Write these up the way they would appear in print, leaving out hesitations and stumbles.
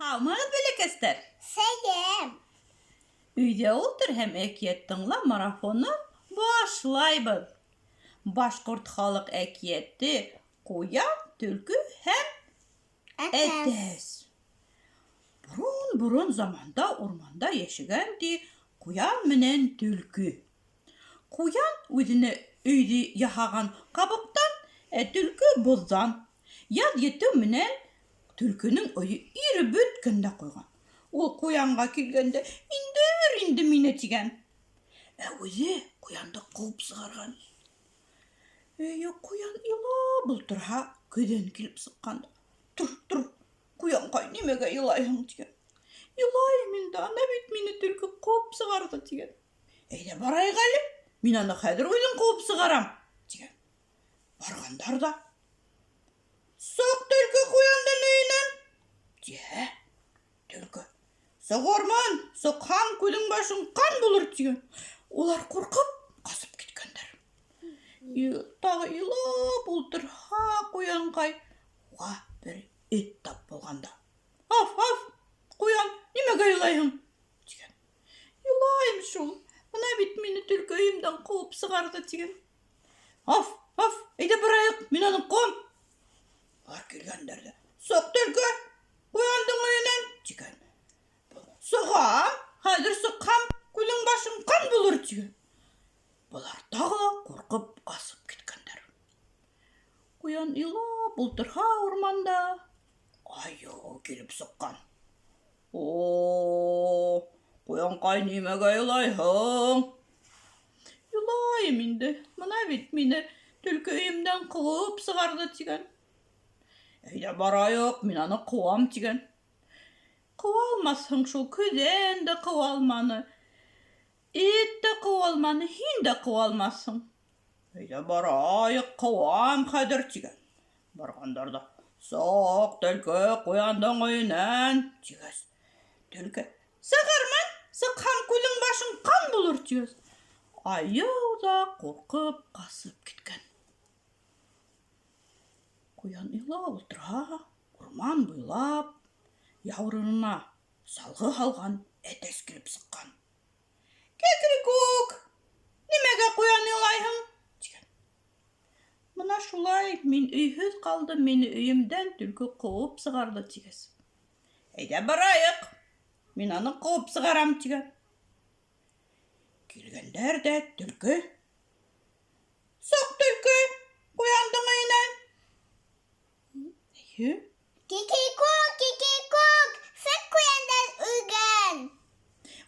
Һаумыһығыҙ, бәләкәстәр! Сәләм! Өйҙә ултыр һәм әкиәт тыңла марафоны башлайбыҙ. Башҡорт халыҡ әкиәте Ҡуян, төлкө һәм әтәс. Борон-борон заманда урманда йәшәгән ти ҡуян менән төлкө. Ҡуян үҙенә өйҙө яһаған ҡабыҡтан, ә төлкө боҙҙан. Яҙ етеү менән төлкөнөң өйө иреп бөткән дә ҡуйған. Ул ҡуянға килгәндә, индер инде мине, тигән. Ә үҙе ҡуянды ҡыуып сығарған. Өйө ҡуян илап ултырһа, көҙән килеп сыҡҡан. Тор, тор, Ҡуянҡай, нимәгә илайһың, тигән. Илайым инде, ана бит мине төлкө ҡыуып сығарҙы, тигән. Әйҙә барайыҡ әле, мин аны хәҙер үҙем ҡыуып сығарам, тигән. Барғандар да. Сыҡ, төлкө, ҡуяндың өйөнән, тиһә, төлкө. Сығырмын, сыҡһам, күҙең башың ҡан булыр, тигән. Улар ҡурҡып, ҡасып киткәндәр. Тағы илап ултырһа ҡуянҡай, уға бер эт тап булған да. Аф, аф, ҡуян, нимәгә илайһың? Тигән. Илайым шул, бына бит мине төлкө өйөмдән ҡыуып сығарҙы, тигән. Аф, аф, әйҙә барайыҡ, мин аны ҡыуам. Улар килгәндәр ҙә, сыҡ, төлкө, ҡуяндың өйөнән, тигән. Сығам, хәҙер сыҡһам, күҙең башың ҡан булыр, тигән. Былар тағы ла ҡурҡып ҡасып киткәндәр. Ҡуян илап ултырһа урманда, айыу килеп сыҡҡан. О, ҡуянҡай, нимәгә илайһың? Илайым инде, бына бит мине төлкө өйөмдән ҡыуып сығарҙы, тигән. Әйҙә барайыҡ, мин аны ҡыуам, тигән. Ҡыуа алмаҫһың шул, көҙән дә ҡыуа алманы, эт тә ҡыуа алманы, һин дә ҡыуа алмаҫһың. Әйҙә барайыҡ, ҡыуам хәҙер, тигән. Барғандар да, сыҡ, төлкө, ҡуяндың өйөнән, тигәс. Төлкө, сығырмын, сыҡһам, күҙең башың ҡан булыр, тигәс. Айыу ҙа ҡурҡып ҡасып киткән. Ҡуян илап ултырһа, урман буйлап яурынына салғы һалған әтәс килеп сыҡҡан. Кекрикүк, нимәгә ҡуян илайһың? Тигән. Бына шулай, мин өйһөҙ ҡалдым, мине өйөмдән төлкө ҡыуып сығарҙы, тигәс. Әйҙә барайыҡ, мин аны ҡыуып сығарам, тигән. Килгәндәр ҙә төлкө. Сыҡ, төлкө, ҡуяндың өйөнән. Әйе. Кикикүк, кикикүк, сыҡ ҡуяндан өйгән.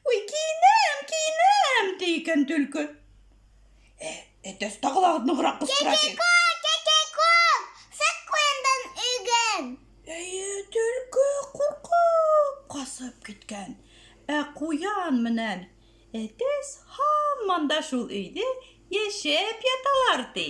Уй, кейенәм, кейенәм, ти икән төлкө. Ә, әтәс тағы ла нығыраҡ ҡысҡыра ти. Кикикүк, кикикүк, сыҡ ҡуяндан өйгән. Әйе, төлкө ҡурҡып ҡасып киткән. Ә ҡуян менән әтәс һаман да шул өйҙә йәшәп яталар, ти.